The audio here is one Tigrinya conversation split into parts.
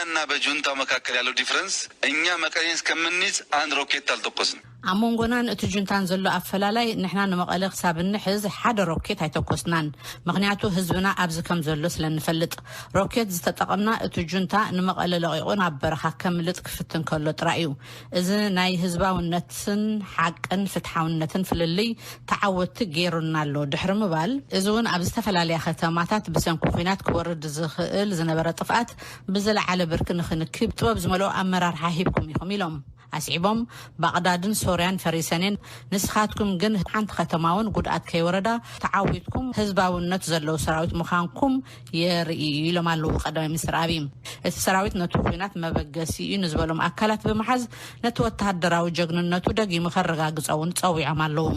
እና በጁንታው መካከል ያለው ዲፍረንስ፣ እኛ መቀሌን እስከምንይዝ አንድ ሮኬት አልተኮስንም። ኣብ መንጎናን እቲ ጁንታን ዘሎ ኣፈላላይ፣ ንሕና ንመቐለ ክሳብ እንሕዝ ሓደ ሮኬት ኣይተኮስናን። ምኽንያቱ ህዝብና ኣብዚ ከም ዘሎ ስለ እንፈልጥ። ሮኬት ዝተጠቐምና እቲ ጁንታ ንመቐለ ለቒቑ ናብ በረኻ ከምልጥ ክፍትን ከሎ ጥራይ እዩ። እዚ ናይ ህዝባውነትን ሓቅን ፍትሓውነትን ፍልልይ ተዓወትቲ ገይሩና ኣሎ ድሕሪ ምባል፣ እዚ እውን ኣብ ዝተፈላለያ ከተማታት ብሰንኪ ኲናት ክወርድ ዝኽእል ዝነበረ ጥፍኣት ብዝለዓለ ብርኪ ንኽንክብ ጥበብ ዝመልኦ ኣመራርሓ ሂብኩም ኢኹም ኢሎም። ኣስዒቦም፣ ባቕዳድን ሶርያን ፈሪሰንን፣ ንስኻትኩም ግን ሓንቲ ከተማ እውን ጉድኣት ከይወረዳ ተዓዊትኩም ህዝባውነት ዘለዎ ሰራዊት ምዃንኩም የርኢ ኢሎም ኣለዉ ቀዳማይ ሚኒስትር ኣብይ። እቲ ሰራዊት ነቲ ኲናት መበገሲ እዩ ንዝበሎም ኣካላት ብምሓዝ፣ ነቲ ወተሃደራዊ ጀግንነቱ ደጊሙ ከረጋግጾ እውን ጸዊዖም ኣለዉ።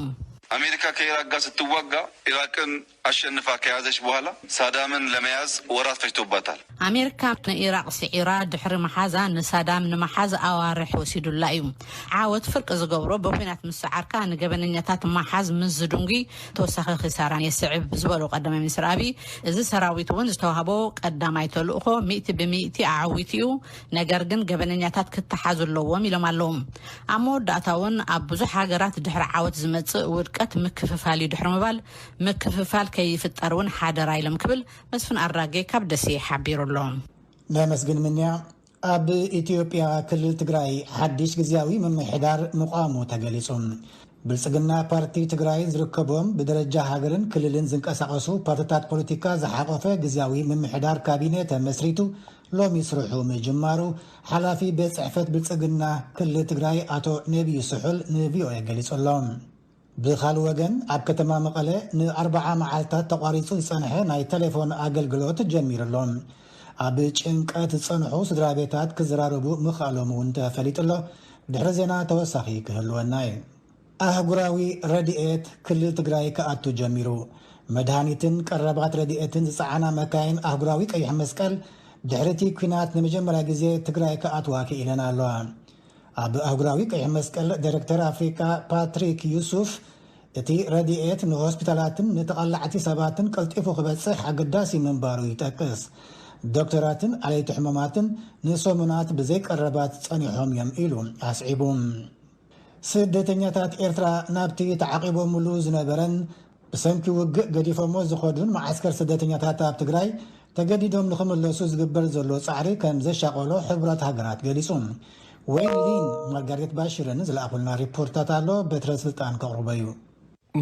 አሜሪካ ከኢራቅ ጋር ስትዋጋ፣ ኢራቅን አሸንፋ ከያዘች በኋላ ሳዳምን ለመያዝ ወራት ፈጅቶባታል። ኣሜሪካ ንኢራቕ ስዒራ ድሕሪ መሓዛ፣ ንሳዳም ንምሓዝ ኣዋርሕ ወሲዱላ እዩ። ዓወት ፍርቂ ዝገብሮ ብኲናት ምስ ሰዓርካ፣ ንገበነኛታት መሓዝ ምስ ዝድንጉ ተወሳኺ ኺሳራን የስዕብ ዝበሉ ቀዳማይ ሚኒስትር ኣብይ፣ እዚ ሰራዊት እውን ዝተዋህቦ ቀዳማይ ተልእኾ ሚእቲ ብሚእቲ ኣዓዊቱ እዩ፣ ነገር ግን ገበነኛታት ክተሓዙ ኣለዎም ኢሎም ኣለዉ። ኣብ መወዳእታ እውን ኣብ ብዙሕ ሃገራት ድሕሪ ዓወት ዝመጽእ ውድቀት ምክፍፋል እዩ ድሕሪ ምባል፣ ምክፍፋል ከይፍጠር እውን ሓደራ ኢሎም ክብል መስፍን ኣራጌ ካብ ደሴ ሓቢሩ ኣሎ። ነመስግን ምንያ። ኣብ ኢትዮጵያ ክልል ትግራይ ሓድሽ ግዝያዊ ምምሕዳር ምቋሙ ተገሊጹ። ብልጽግና ፓርቲ ትግራይ ዝርከቦም ብደረጃ ሃገርን ክልልን ዝንቀሳቐሱ ፓርትታት ፖለቲካ ዝሓቖፈ ግዝያዊ ምምሕዳር ካቢነ ተመስሪቱ ሎሚ ስርሑ ምጅማሩ ሓላፊ ቤት ጽሕፈት ብልጽግና ክልል ትግራይ ኣቶ ነቢዩ ስሑል ንቪኦኤ ገሊጹ ኣሎ። ብኻልእ ወገን ኣብ ከተማ መቐለ ንኣርባዓ መዓልታት ተቋሪጹ ዝጸንሐ ናይ ቴሌፎን ኣገልግሎት ጀሚሩ ኣሎ። ኣብ ጭንቀት ዝጸንሑ ስድራ ቤታት ክዘራረቡ ምኽኣሎም እውን ተፈሊጡ ኣሎ። ድሕሪ ዜና ተወሳኺ ክህልወና እዩ። ኣህጉራዊ ረድኤት ክልል ትግራይ ክኣቱ ጀሚሩ። መድሃኒትን ቀረባት ረድኤትን ዝጸዓና መካይን ኣህጉራዊ ቀይሕ መስቀል ድሕሪ እቲ ኲናት ንመጀመርያ ግዜ ትግራይ ክኣትዋ ክኢለን ኣለዋ። ኣብ ኣህጉራዊ ቀይሕ መስቀል ዳይሬክተር ኣፍሪካ ፓትሪክ ዩሱፍ፣ እቲ ረድኤት ንሆስፒታላትን ንተቓላዕቲ ሰባትን ቀልጢፉ ክበጽሕ ኣገዳሲ ምንባሩ ይጠቅስ። ዶክተራትን ኣለይቲ ሕሙማትን ንሰሙናት ብዘይ ቀረባት ጸኒሖም እዮም ኢሉ ኣስዒቡ። ስደተኛታት ኤርትራ ናብቲ ተዓቒቦምሉ ዝነበረን ብሰንኪ ውግእ ገዲፎሞ ዝኸዱን መዓስከር ስደተኛታት ኣብ ትግራይ ተገዲዶም ንኽምለሱ ዝግበር ዘሎ ጻዕሪ ከም ዘሻቐሎ ሕቡራት ሃገራት ገሊጹ። ወይን ሊን ማርጋሬት ባሽርን ዝለኣኹልና ሪፖርታት ኣሎ፣ በትረ ስልጣን ከቕርቦ እዩ።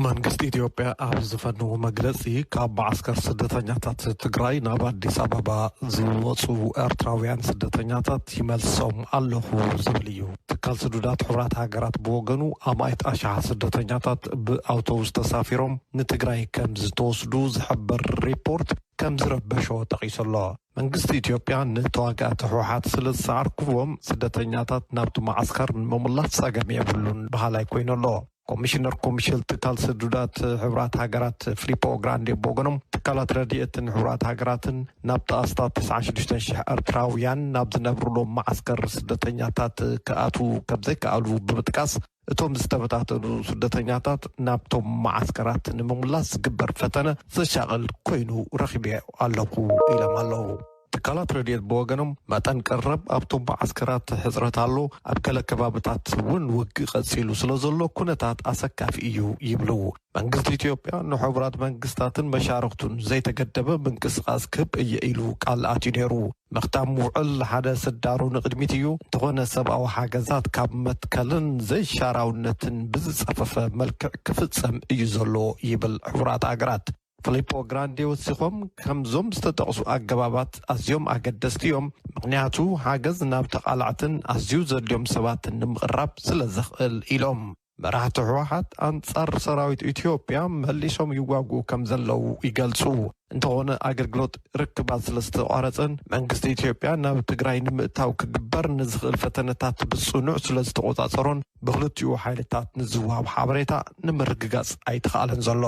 መንግስቲ ኢትዮጵያ ኣብ ዝፈነዎ መግለጺ፣ ካብ መዓስከር ስደተኛታት ትግራይ ናብ ኣዲስ ኣበባ ዝወፁ ኤርትራውያን ስደተኛታት ይመልሶም ኣለኹ ዝብል እዩ። ትካል ስዱዳት ሕቡራት ሃገራት ብወገኑ፣ ኣማኢት ኣሽሓት ስደተኛታት ብኣውቶቡስ ተሳፊሮም ንትግራይ ከም ዝተወስዱ ዝሕብር ሪፖርት ከም ዝረበሾ ጠቒሱ ኣሎ። መንግስቲ ኢትዮጵያ ንተዋጋእቲ ህወሓት ስለ ዝሰዓርክዎም፣ ስደተኛታት ናብቲ መዓስከር ንምምላስ ጸገም የብሉን በሃላይ ኮይኑ ኣሎ። ኮሚሽነር ኮሚሽን ትካል ስዱዳት ሕቡራት ሃገራት ፊሊፖ ግራንዴ ብወገኖም፣ ትካላት ረድኤትን ሕቡራት ሃገራትን ናብቲ ኣስታት ተስዓን ሽዱሽተን ሽሕ ኤርትራውያን ናብ ዝነብሩሎም መዓስከር ስደተኛታት ክኣትዉ ከም ዘይከኣሉ ብምጥቃስ፣ እቶም ዝተበታተኑ ስደተኛታት ናብቶም መዓስከራት ንምምላስ ዝግበር ፈተነ ዘሻቕል ኮይኑ ረኺበዮ ኣለኹ ኢሎም ኣለዉ። ትካላት ረድኤት ብወገኖም፣ መጠን ቀረብ ኣብቶም መዓስከራት ሕጽረት ኣሎ፣ ኣብ ገለ ከባብታት እውን ውግእ ቀጺሉ ስለ ዘሎ ኩነታት ኣሰካፊ እዩ ይብሉ። መንግስቲ ኢትዮጵያ ንሕቡራት መንግስታትን መሻርኽቱን ዘይተገደበ ምንቅስቓስ ክህብ እየ ኢሉ ቃል ኣትዩ ነይሩ። ምኽታም ውዕል ሓደ ስዳሩ ንቕድሚት እዩ፣ እንተኾነ ሰብኣዊ ሓገዛት ካብ መትከልን ዘይሻራውነትን ብዝጸፈፈ መልክዕ ክፍጸም እዩ ዘሎ ይብል ሕቡራት ሃገራት። ፊሊፖ ግራንዴ ወሲኾም፣ ከምዞም ዝተጠቕሱ ኣገባባት ኣዝዮም ኣገደስቲ እዮም፣ ምኽንያቱ ሓገዝ ናብ ተቓላዕትን ኣዝዩ ዘድልዮም ሰባትን ንምቕራብ ስለ ዘኽእል ኢሎም። መራሕቲ ህወሓት ኣንጻር ሰራዊት ኢትዮጵያ መሊሶም ይዋግኡ ከም ዘለዉ ይገልጹ። እንተኾነ ኣገልግሎት ርክባት ስለ ዝተቋረጸን መንግስቲ ኢትዮጵያ ናብ ትግራይ ንምእታው ክግበር ንዝኽእል ፈተነታት ብጽኑዕ ስለ ዝተቖጻጸሮን ብክልቲኡ ሓይልታት ንዝወሃብ ሓበሬታ ንምርግጋጽ ኣይተኻእለን ዘሎ።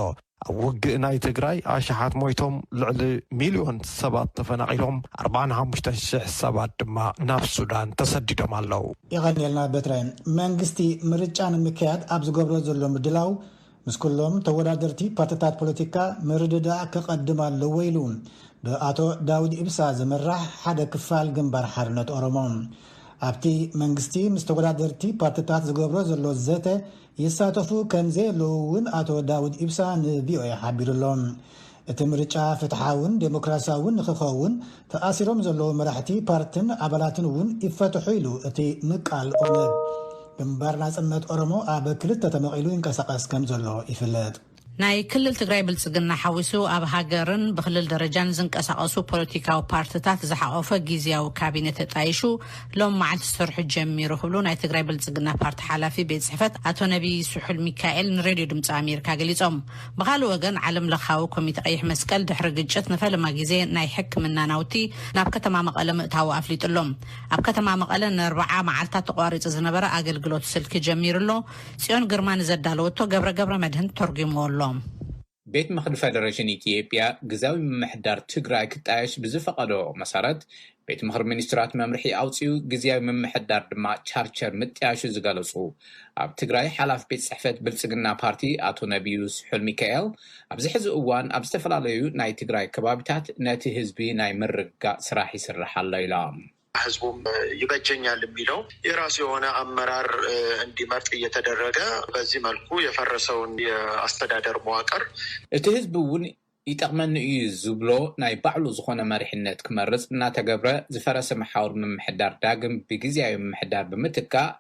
ኣብ ውግእ ናይ ትግራይ ኣሽሓት ሞይቶም፣ ልዕሊ ሚልዮን ሰባት ተፈናቒሎም፣ ኣርባዓን ሓሙሽተን ሽሕ ሰባት ድማ ናብ ሱዳን ተሰዲዶም ኣለዉ። የቐንየልና በትረ። መንግስቲ ምርጫ ንምክያድ ኣብ ዝገብሮ ዘሎ ምድላው ምስ ኩሎም ተወዳደርቲ ፓርትታት ፖለቲካ ምርድዳእ ክቐድም ኣለዎ ኢሉ። ብኣቶ ዳውድ ኢብሳ ዝምራሕ ሓደ ክፋል ግንባር ሓርነት ኦሮሞ፣ ኣብቲ መንግስቲ ምስ ተወዳደርቲ ፓርትታት ዝገብሮ ዘሎ ዘተ ይሳተፉ ከም ዘየለዉ እውን ኣቶ ዳውድ ኢብሳ ን ቪ ኦ ኤ ሓቢሩ ኣሎ። እቲ ምርጫ ፍትሓውን ዴሞክራሲያውን ንክኸውን፣ ተኣሲሮም ዘለዉ መራሕቲ ፓርትን ኣባላትን እውን ይፈትሑ ኢሉ እቲ ምቃል ኦነግ። ግንባር ናጽነት ኦሮሞ ኣብ ክልተ ተመቒሉ ይንቀሳቐስ ከም ዘሎ ይፍለጥ። ናይ ክልል ትግራይ ብልጽግና ሓዊሱ ኣብ ሃገርን ብክልል ደረጃን ዝንቀሳቐሱ ፖለቲካዊ ፓርትታት ዝሓቖፈ ግዝያዊ ካቢነ ተጣይሹ ሎም መዓልቲ ስርሑ ጀሚሩ ክብሉ ናይ ትግራይ ብልጽግና ፓርቲ ሓላፊ ቤት ጽሕፈት ኣቶ ነቢይ ስሑል ሚካኤል ንሬድዮ ድምፂ ኣሜሪካ ገሊጾም። ብኻልእ ወገን ዓለም ለኻዊ ኮሚቴ ቀይሕ መስቀል ድሕሪ ግጭት ንፈለማ ግዜ ናይ ሕክምና ናውቲ ናብ ከተማ መቐለ ምእታዉ ኣፍሊጡ ኣሎ። ኣብ ከተማ መቐለ ንኣርባዓ መዓልታት ተቋሪጹ ዝነበረ ኣገልግሎት ስልኪ ጀሚሩ ኣሎ። ጽዮን ግርማ ንዘዳለወቶ ገብረ ገብረ መድህን ተርጉምዎ ኣሎ። ቤት ምኽሪ ፈደሬሽን ኢትዮጵያ ግዝያዊ ምምሕዳር ትግራይ ክጣየሽ ብዝፈቐዶ መሰረት፣ ቤት ምኽሪ ሚኒስትራት መምርሒ ኣውፂኡ፣ ግዝያዊ ምምሕዳር ድማ ቻርቸር ምጥያሹ ዝገለፁ ኣብ ትግራይ ሓላፊ ቤት ፅሕፈት ብልፅግና ፓርቲ ኣቶ ነቢዩ ስሑል ሚካኤል፣ ኣብዚ ሕዚ እዋን ኣብ ዝተፈላለዩ ናይ ትግራይ ከባቢታት ነቲ ህዝቢ ናይ ምርግጋእ ስራሕ ይስራሕ ኣሎ ኢሎም። ህዝቡም ይበጀኛል የሚለው የራሱ የሆነ አመራር እንዲመርጥ እየተደረገ በዚህ መልኩ የፈረሰውን የአስተዳደር መዋቅር እቲ ህዝቢ እውን ይጠቕመኒ እዩ ዝብሎ ናይ ባዕሉ ዝኾነ መሪሕነት ክመርፅ እናተገብረ ዝፈረሰ መሓውር ምምሕዳር ዳግም ብግዝያዊ ምምሕዳር ብምትካእ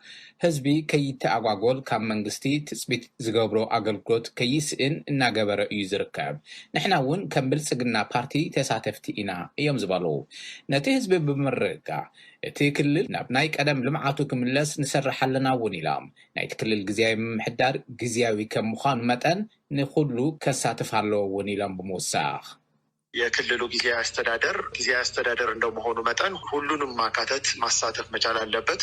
ህዝቢ ከይተኣጓጎል ካብ መንግስቲ ትፅቢት ዝገብሮ ኣገልግሎት ከይስእን እናገበረ እዩ ዝርከብ። ንሕና እውን ከም ብልፅግና ፓርቲ ተሳተፍቲ ኢና እዮም ዝበሉ። ነቲ ህዝቢ ብምርግጋእ እቲ ክልል ናብ ናይ ቀደም ልምዓቱ ክምለስ ንሰርሕ ኣለና እውን ኢሎም። ናይቲ ክልል ግዝያዊ ምምሕዳር ግዝያዊ ከም ምዃኑ መጠን ንኹሉ ከሳትፍ ኣለዎ እውን ኢሎም ብምውሳኽ። የክልሉ ጊዜያዊ አስተዳደር ጊዜያዊ አስተዳደር እንደመሆኑ መጠን ሁሉንም ማካተት ማሳተፍ መቻል አለበት።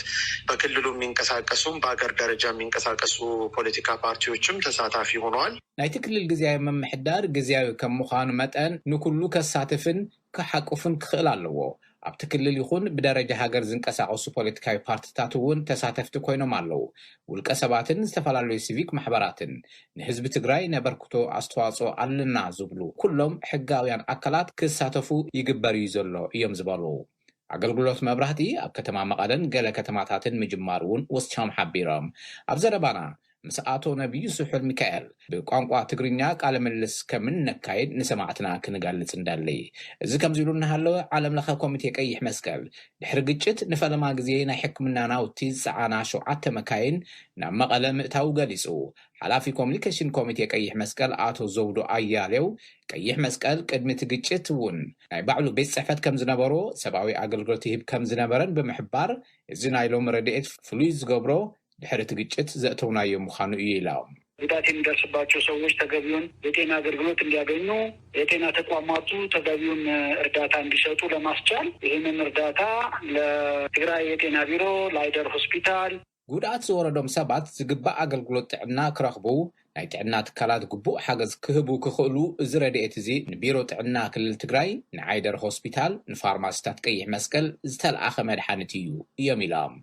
በክልሉ የሚንቀሳቀሱም በሀገር ደረጃ የሚንቀሳቀሱ ፖለቲካ ፓርቲዎችም ተሳታፊ ሆነዋል። ናይቲ ክልል ግዝያዊ ምምሕዳር ግዝያዊ ከም ምዃኑ መጠን ንኩሉ ከሳትፍን ክሓቁፍን ክኽእል ኣለዎ። ኣብቲ ክልል ይኹን ብደረጃ ሃገር ዝንቀሳቐሱ ፖለቲካዊ ፓርትታት እውን ተሳተፍቲ ኮይኖም ኣለዉ። ውልቀ ሰባትን ዝተፈላለዩ ሲቪክ ማሕበራትን ንህዝቢ ትግራይ ነበርክቶ ኣስተዋፅኦ ኣለና ዝብሉ ኩሎም ሕጋውያን ኣካላት ክሳተፉ ይግበር እዩ ዘሎ እዮም ዝበሉ። ኣገልግሎት መብራህቲ ኣብ ከተማ መቐለን ገለ ከተማታትን ምጅማር እውን ወስቻም ሓቢሮም። ኣብ ዘረባና ምስ ኣቶ ነቢዩ ስሑል ሚካኤል ብቋንቋ ትግርኛ ቃለ ምልልስ ከም እነካይድ ንሰማዕትና ክንገልጽ እንደሊ። እዚ ከምዚ ኢሉ እናሃለወ ዓለም ለኸ ኮሚቴ ቀይሕ መስቀል ድሕሪ ግጭት ንፈለማ ግዜ ናይ ሕክምና ናውቲ ዝጸዓና ሸውዓተ መካይን ናብ መቐለ ምእታዉ ገሊጹ። ሓላፊ ኮሚኒኬሽን ኮሚቴ ቀይሕ መስቀል ኣቶ ዘውዱ ኣያሌው ቀይሕ መስቀል ቅድሚ እቲ ግጭት እውን ናይ ባዕሉ ቤት ጽሕፈት ከም ዝነበሮ ሰብኣዊ ኣገልግሎት ይህብ ከም ዝነበረን ብምሕባር እዚ ናይ ሎሚ ረድኤት ፍሉይ ዝገብሮ ድሕሪ እቲ ግጭት ዘእተውናዮ ምዃኑ እዩ ኢሎም። ጉዳት የሚደርስባቸው ሰዎች ተገቢውን የጤና አገልግሎት እንዲያገኙ የጤና ተቋማቱ ተገቢውን እርዳታ እንዲሰጡ ለማስቻል ይህንን እርዳታ ለትግራይ የጤና ቢሮ፣ ለአይደር ሆስፒታል፣ ጉድኣት ዝወረዶም ሰባት ዝግባእ ኣገልግሎት ጥዕና ክረኽቡ ናይ ጥዕና ትካላት ግቡእ ሓገዝ ክህቡ ክኽእሉ እዚ ረድኤት እዚ ንቢሮ ጥዕና ክልል ትግራይ፣ ንዓይደር ሆስፒታል፣ ንፋርማሲታት ቀይሕ መስቀል ዝተልኣኸ መድሓኒት እዩ እዮም ኢሎም።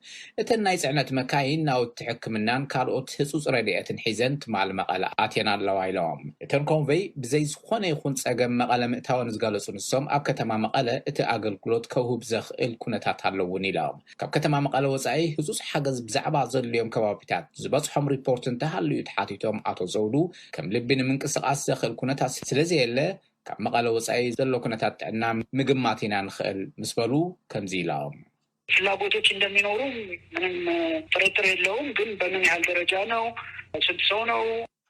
እተን ናይ ፅዕነት መካይን ናውቲ ሕክምናን ካልኦት ህፁፅ ረድኤትን ሒዘን ትማል መቐለ ኣትየን ኣለዋ ኢሎም። እተን ኮንቨይ ብዘይ ዝኾነ ይኹን ፀገም መቐለ ምእታወን ዝገለፁ ንሶም ኣብ ከተማ መቐለ እቲ ኣገልግሎት ከውህብ ዘኽእል ኩነታት ኣለውን ኢሎም። ካብ ከተማ መቐለ ወፃኢ ህፁፅ ሓገዝ ብዛዕባ ዘድልዮም ከባቢታት ዝበፅሖም ሪፖርት እንተሃልዩ ተሓቲቶም ኣቶ ዘውዱ ከም ልቢ ንምንቅስቃስ ዘኽእል ኩነታት ስለዘየለ ካብ መቐለ ወፃኢ ዘሎ ኩነታት ጥዕና ምግማት ኢና ንኽእል ምስ በሉ ከምዚ ኢሎም። ፍላጎቶች እንደሚኖሩ ምንም ጥርጥር የለውም። ግን በምን ያህል ደረጃ ነው? ስንት ሰው ነው?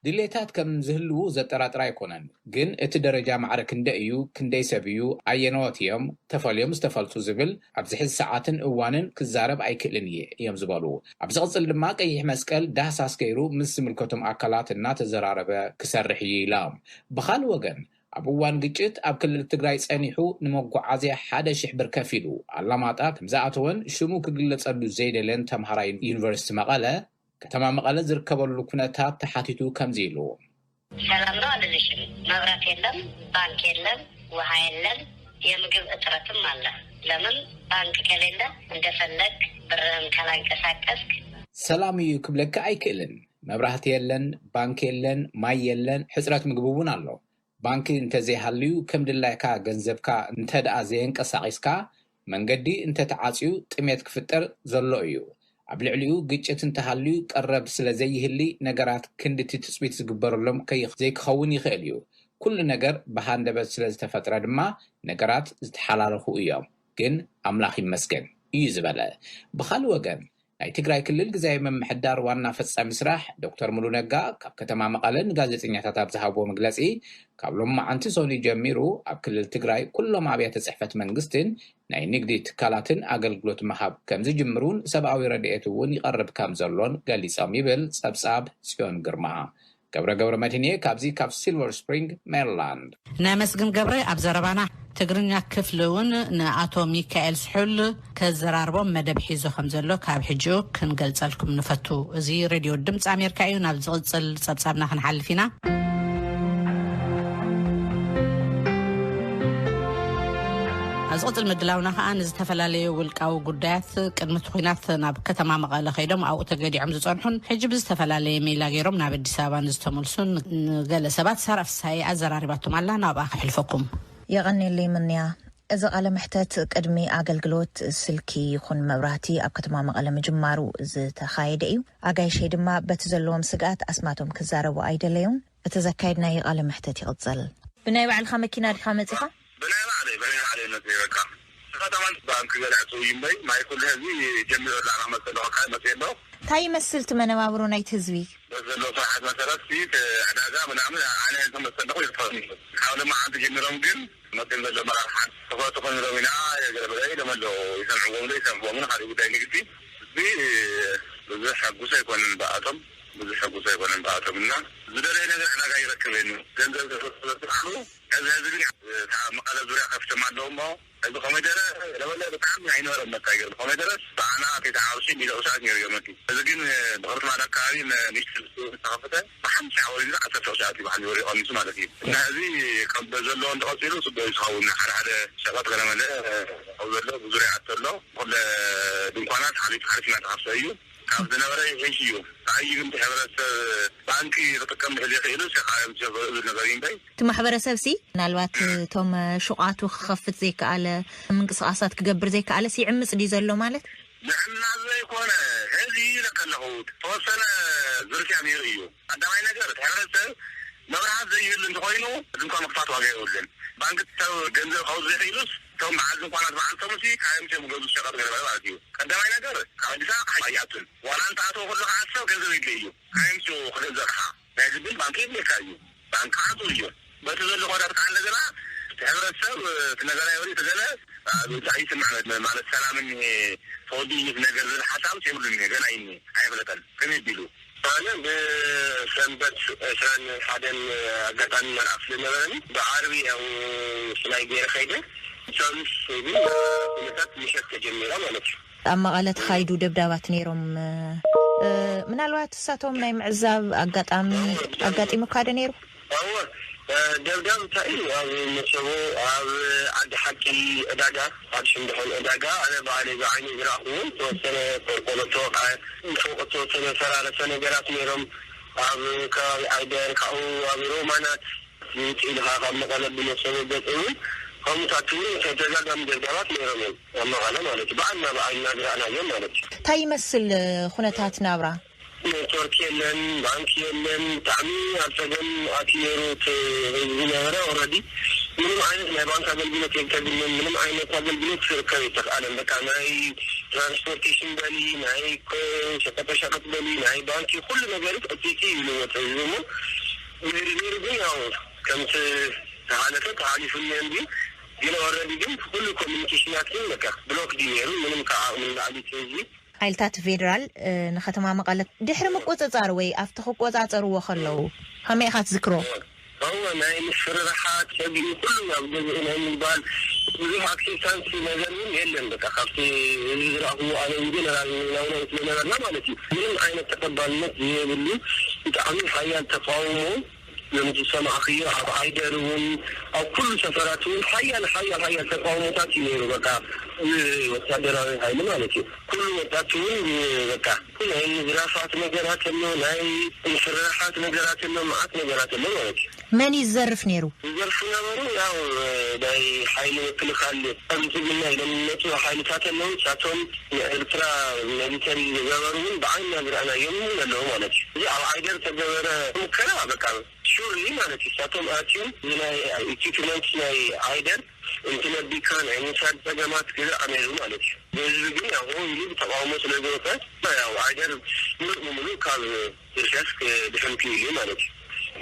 ድሌታት ከም ዝህልዉ ዘጠራጥር ኣይኮነን። ግን እቲ ደረጃ ማዕረ ክንደይ እዩ፣ ክንደይ ሰብ እዩ፣ ኣየነዎት እዮም ተፈልዮም ዝተፈልጡ ዝብል ኣብዚ ሕዚ ሰዓትን እዋንን ክዛረብ ኣይክእልን እየ እዮም ዝበሉ። ኣብ ዝቕፅል ድማ ቀይሕ መስቀል ዳህሳስ ገይሩ ምስ ዝምልከቶም ኣካላት እናተዘራረበ ክሰርሕ እዩ ኢሎም። ብኻልእ ወገን ኣብ እዋን ግጭት ኣብ ክልል ትግራይ ፀኒሑ ንመጓዓዝያ ሓደ ሽሕ ብር ከፊሉ ኣላማጣ ከምዝኣተወን ሽሙ ክግለፀሉ ዘይደለን ተምሃራይ ዩኒቨርሲቲ መቐለ ከተማ መቐለ ዝርከበሉ ኩነታት ተሓቲቱ ከምዚ ኢሉ። ሰላም ነው አልልሽም። መብራት የለም፣ ባንክ የለም፣ ውሃ የለም፣ የምግብ እጥረትም አለ። ለምን ባንክ ከሌለ እንደፈለግ ብርህን ካላንቀሳቀስክ ሰላም እዩ ክብለካ ኣይክእልን። መብራህቲ የለን፣ ባንክ የለን፣ ማይ የለን፣ ሕፅረት ምግቢ እውን ኣሎ። ባንኪ እንተዘይሃልዩ፣ ከም ድላይካ ገንዘብካ እንተደኣ ዘየንቀሳቒስካ፣ መንገዲ እንተተዓጽዩ፣ ጥሜት ክፍጠር ዘሎ እዩ። ኣብ ልዕሊኡ ግጭት እንተሃልዩ፣ ቀረብ ስለ ዘይህሊ፣ ነገራት ክንድቲ ትጽቢት ዝግበረሎም ከይ-፣ ዘይክኸውን ይኽእል እዩ። ኩሉ ነገር ብሃንደበት ስለ ዝተፈጥረ ድማ፣ ነገራት ዝተሓላለኹ እዮም። ግን ኣምላኽ ይመስገን እዩ ዝበለ። ብኻልእ ወገን፣ ናይ ትግራይ ክልል ግዝያዊ ምምሕዳር ዋና ፈጻሚ ስራሕ ዶክተር ሙሉ ነጋ ካብ ከተማ መቐለ ንጋዜጠኛታት ኣብ ዝሃብዎ መግለጺ፣ ካብ ሎማዓንቲ ሰኑይ ጀሚሩ ኣብ ክልል ትግራይ ኩሎም ኣብያተ ጽሕፈት መንግስትን ናይ ንግዲ ትካላትን ኣገልግሎት ምሃብ ከም ዝጅምሩን ሰብኣዊ ረድኤት እውን ይቐርብ ከም ዘሎን ገሊጾም ይብል ጸብጻብ ጽዮን ግርማ። ገብረ ገብረ መድህንየ ካብዚ ካብ ሲልቨር ስፕሪንግ ሜሪላንድ። ነመስግን ገብረ። ኣብ ዘረባና ትግርኛ ክፍሊ እውን ንኣቶ ሚካኤል ስሑል ከዘራርቦም መደብ ሒዙ ከም ዘሎ ካብ ሕጂ ክንገልጸልኩም ንፈቱ። እዚ ሬድዮ ድምፂ ኣሜሪካ እዩ። ናብ ዝቕፅል ጸብጻብና ክንሓልፍ ኢና። ኣብ ዝቕፅል ምድላውና ከዓ ንዝተፈላለዩ ውልቃዊ ጉዳያት ቅድሚ እቲ ኲናት ናብ ከተማ መቐለ ከይዶም ኣብኡ ተገዲዖም ዝጸንሑን ሕጂ ብዝተፈላለየ ሜላ ገይሮም ናብ ኣዲስ ኣበባ ንዝተመልሱን ንገለ ሰባት ሳራ ፍሳይ ኣዘራሪባቶም ኣላ። ናብኣ ከሕልፈኩም። የቐኔለይ ምንያ። እዚ ቃለ መሕተት ቅድሚ ኣገልግሎት ስልኪ ይኹን መብራህቲ ኣብ ከተማ መቐለ ምጅማሩ ዝተኻየደ እዩ። ኣጋይሸይ ድማ በቲ ዘለዎም ስግኣት ኣስማቶም ክዛረቡ ኣይደለዩን። እቲ ዘካየድናዮ ቃለ መሕተት ይቕጽል። ብናይ ባዕልኻ መኪና ዲኻ መጺኻ? ብናይ ባዕለይ፣ ብናይ ባዕለይ መጺእ በቃ። ከተማን ባንክ ገለ ዕጹው እዩ እምበይ፣ ማይ ኩሉ ህዝቢ ጀሚሩ ኣሎ፣ ኣነ ክመጽእ ኣለኹ፣ ካበይ መጺእ ኣለኹ። እንታይ ይመስል እቲ መነባብሮ ናይቲ ህዝቢ? በዚ ዘሎ ስራሓት መሰረት እቲ ዕዳጋ ምናምን ኣነ ክመጽእ ኣለኹ ይኽፈል እዩ። ካብ ሎማዓንቲ ጀሚሮም ግን መጺኦም ዘሎ መራርሓን ትኹረት ትኾኑ ኢሎም ኢና ገለ በለ ኢሎም ኣለዉ። ይሰምዕዎም ዶ ይሰምዕዎም ግን ካልእ ጉዳይ ንግዲ ህዝቢ ብዙሕ ሕጉስ ኣይኮነን ብኣቶም። ብዙሕ ሕጉስ ኣይኮነን ብኣቶም እና ዝደለየ ነገር ዕዳጋ ይረክብ የለን። ገንዘብ ተፈጥሮ ስርዓቱ እዚ ህዝቢ ግን እታ መቐለ ዙርያ ከፍቶም ኣለዎ እሞ እዚ ኮሚደረ ለበለ ብጣዕሚ ኣይነበረን በቃ ይገርም። ኮሚደረስ ብኣና ተይተሓዋውሲ ሚእቲ ቁርሻት ነይሩ ገመቲ። እዚ ግን ብኽልተ ማዳ ኣካባቢ ንእሽቶ ዝተኸፍተ ብሓምሳ ወሪዱ ዓሰርተ ቁርሻት እዩ ባሕሊ ወሪዱ ቀኒሱ ማለት እዩ። እና እዚ ከም በዘለዎ እንተቐፂሉ ፅቡቅ እዩ ዝኸውን። ሓደ ሓደ ሸቐጥ ገለመለ ኣብ ዘሎ ብዙርያ ኣቶ ኣሎ። ኩለ ድንኳናት ሓሊፍ ሓሊፍ እናተኸፍተ እዩ። ካብ ዝነበረ ይሕሽ እዩ። እንታይ እዩ ግን እቲ ሕብረተሰብ ባንኪ ክጥቀም ድሕዚ ይኽእሉ ሸኻዮም ዝብል ነገር እዩ እምበይ። እቲ ማሕበረሰብ ሲ ምናልባት እቶም ሹቓቱ ክኸፍት ዘይከኣለ፣ ምንቅስቓሳት ክገብር ዘይከኣለ ሲ ይዕምፅ ድዩ ዘሎ ማለት? ምዕማፅ ዘይኮነ፣ ሕዚ ኢለ ከለኹ ተወሰነ ዝርፊያ ነይሩ እዩ። ቀዳማይ ነገር እቲ ሕብረተሰብ መብርሃት ዘይህሉ እንተኾይኑ ድንኳን ምኽፋት ዋጋ የብሉን። ባንኪ ሰብ ገንዘብ ከውፅእ ዘይኽእሉስ እቶም በዓል ድንኳናት በዓልቶም ሲ ካዮም ሸም ገዙ ሸቐጥ ገለ ማለት እዩ። ቀዳማይ ነገር ካብ ኣዲስ ኣበባ ኣይኣቱን። ዋላ እንተኣተወ ከሎ ከዓ ሰብ ገንዘብ የድልዮ እዩ። ካዮም ሸ ክገዝእ ከዓ ናይ ግድን ባንኪ የድልየካ እዩ። ባንኪ ከዓ ዕፁው እዩ። በቲ ዘሎ ኩነታት ከዓ እንደገና እቲ ሕብረተሰብ እቲ ነገር ኣይወሪ እቲ ገለ ኣይስማዕ ማለት ሰላም እኒሄ ተወዲኡ እዩ እቲ ነገር ዝብል ሓሳብ የብሉን እኒሄ ገና እዩ እኒሄ ኣይፍለጠን ከመይ ቢሉ ኣነ ብሰንበት ዕስራን ሓደን ኣጋጣሚ መርዓ ስለነበረኒ ብዓርቢ ያው ፍላይ ገይረ ከይደ። ሰሉስ ግን ኩነታት ምሸት ተጀሚራ ማለት እዩ። ኣብ መቐለ ተኻይዱ ደብዳባት ነይሮም። ምናልባት እሳቶም ናይ ምዕዛብ ኣጋጣሚ ኣጋጢሙካ ዶ ነይሩ? እወ፣ ደብዳብ እንታይ እዩ ኣብ መሰቦ ኣብ ዓዲ ሓቂ ዕዳጋ ኣብ ሽንድሖን ዕዳጋ ኣነ ባዕለይ ብዓይኒ ዝረኣኽዎ ዝተወሰነ ቆርቆሮ ተወቕዐ፣ ፎቕ ዝተወሰነ ፈራረሰ ነገራት ነይሮም። ኣብ ከባቢ ዓይደር ካብኡ ኣብ ሮማናት ውፅእ ኢልካ ካብ መቐለ ብመሰቦ ገፅ እውን ከምኡታት እውን ተደጋጋሚ ደብዳባት ነይሮም እዮም ኣብ መቐለ ማለት እዩ። ብዓይንና ብዓይንና ዝረኣናዮም ማለት እዩ። እንታይ ይመስል ኩነታት ናብራ? ኔትወርክ የለን፣ ባንክ የለን። ብጣዕሚ ኣብ ፀገም ኣትዩ ነይሩ እቲ ህዝቢ ነበረ። ኦልሬዲ ምንም ዓይነት ናይ ባንክ ኣገልግሎት የብተግንን፣ ምንም ዓይነት ኣገልግሎት ክርከብ ኣይተኽኣለን። በቃ ናይ ትራንስፖርቴሽን በሊ፣ ናይ ሸቀጠሸቀጥ በሊ፣ ናይ ባንኪ ኩሉ ነገር ዕፅይቲ ይብልዎ እቲ ህዝቢ እሞ ነይሩ ነይሩ ግን ያው ከምቲ ተሃለፈ ተሃሊፉ እኒኦ እንዲ ግን ኦልሬዲ ግን ኩሉ ኮሚኒኬሽናት ግን በቃ ብሎክ ድዩ ነይሩ። ምንም ካብ ዓቕሚ ንላዕሊ እቲ ህዝቢ ሓይልታት ፌደራል ንከተማ መቐለ ድሕሪ ምቁፅፃር ወይ ኣብቲ ክቆፃፀርዎ ከለዉ ከመይ ኢኻ ትዝክሮ? እወ ናይ ምፍርርሓት ሰጊኡ ኩሉ ናብ ገዝኡ ናይ ምባል ብዙሕ ኣክሴፕታንስ ነገር እውን የለን። በቃ ካብቲ ህዝቢ ዝረእኽዎ ኣነ ኢንጀነራል ናውናው ስለነበርና ማለት እዩ ምንም ዓይነት ተቀባልነት ዘይብሉ ብጣዕሚ ሓያል ተቃውሞ ከምቲ ዝሰማዕኽዮ ኣብ ዓይደር እውን ኣብ ኩሉ ሰፈራት እውን ሓያል ሓያል ሓያል ተቃውሞታት እዩ ነይሩ። በቃ ብወታደራዊ ሓይሊ ማለት እዩ። ኩሉ ወጣት እውን በቃ ናይ ምዝራፋት ነገራት ኣሎ፣ ናይ ምፍርራሓት ነገራት ኣሎ፣ መዓት ነገራት ኣሎ ማለት እዩ። መን እዩ ዝዘርፍ ነይሩ? ዝዘርፉ ነበሩ ያው ናይ ሓይሊ ምክልኻል ከምዚ ግን ናይ ደምነቱ ሓይልታት ኣለዉ። ንሳቶም ንኤርትራ ሚሊተሪ ዝገበሩ እውን ብዓይንና ዝረኣናዮም እውን ኣለዉ ማለት እዩ። እዚ ኣብ ዓይደር ዝተገበረ ሙከራ በቃ ሹርሊ ማለት እዩ። ንሳቶም ኣትዮም እዚ ናይ ኢኩፕመንት ናይ ዓይደር እንትነቢካ ናይ ምውሳድ ጸገማት ክርኣ ነይሩ ማለት እዩ። ብህዝቢ ግን ያው ሆ ኢሉ ብተቃውሞ ስለ ዝወፀ ያው ዓይደር ሙሉእ ብሙሉእ ካብ ዝርሸፍ ክድሕን ክኢሉ ማለት እዩ።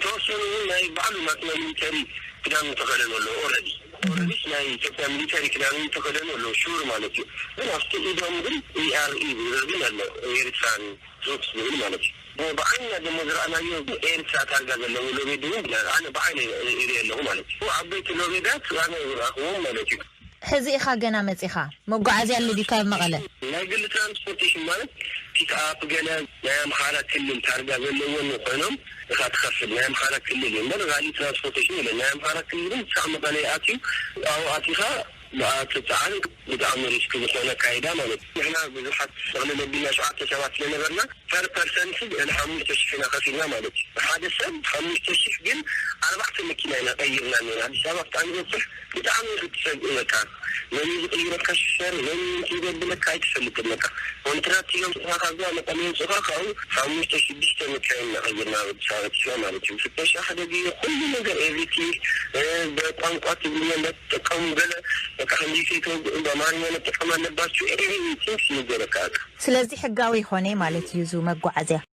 ተወሰኑ እውን ናይ ባዕሉ ናትና ሚሊተሪ ክዳን ዝተኸደኑ ኣለዉ። ኦረዲ ኦረዲስ ናይ ኢትዮጵያ ሚሊተሪ ክዳን ዝተኸደኑ ኣለዉ ሹር ማለት እዩ። ግን ኣብቲ ኢዶም ግን ኢኣርኢ ዝብል ግን ኣሎ ኤሪትራን ትሩፕስ ዝብል ማለት እዩ። ብዓይንና ደሞ ዝረኣናዮ ኤርትራ ታርጋ ዘለዎ ሎቤድ እውን ኣነ ብዓይነ ይርኢ ኣለኹ ማለት እዩ። ዓበይቲ ሎቤዳት ኣነ ዝረኣኽዎም ማለት እዩ። ሕዚ ኢኻ ገና መጺኻ? መጓዓዝያ ኣሎ ድዩ ካብ መቐለ? ናይ ግሊ ትራንስፖርቴሽን ማለት ፒክኣፕ ገለ ናይ ኣምሓራ ክልል ታርጋ ዘለዎም ኮይኖም ኢኻ ትኸፍል። ናይ ኣምሓራ ክልል እዩ እምበር ጋሊ ትራንስፖርቴሽን የለን። ናይ ኣምሓራ ክልል ግን ክሳዕ መቐለ ይኣትዩ ኣብኡ ኣቲኻ ብኣትፀዓን ብጣዕሚ ሪስክ ዝኾነ ኣካይዳ ማለት እዩ። ንሕና ብዙሓት ጠቕልል ኣቢልና ሸውዓተ ሰባት ስለነበርና ፐር ፐርሰንት ልዕሊ ሓሙሽተ ሽሕ ኢና ከፊልና ማለት እዩ። ሓደ ሰብ ሓሙሽተ ሽሕ ግን ኣርባዕተ መኪና ኢና ቀይርና ነና። ኣዲስ ኣበባ ክጣን ዝበፅሕ ብጣዕሚ ክትሰግእ በቃ መን ዝቅይረካ ሽፈር መን ትዘብለካ ኣይትፈልጥን በቃ ኮንትራት እዮም ስኻ ካብዛ መቀለ የውፅኻ ካብኡ ሓሙሽተ ሽዱሽተ መካይን ኢና ቀይርና ኣዲስ ኣበባ ኣቲና ማለት እዩ። ፍተሻ ሓደ ግዜ ኩሉ ነገር ኤቭሪቲንግ በቋንቋ ትግርኛ እንዳትጠቀሙ ገለ በቃ እንግሊዝ የተወግኡ በአማርኛ መጠቀም ኣለባችሁ ኤቭሪቲንግ ይነገረካ በቃ ስለዚህ ሕጋዊ ይኾነ ማለት እዩ እዚ መጓዓዝያ።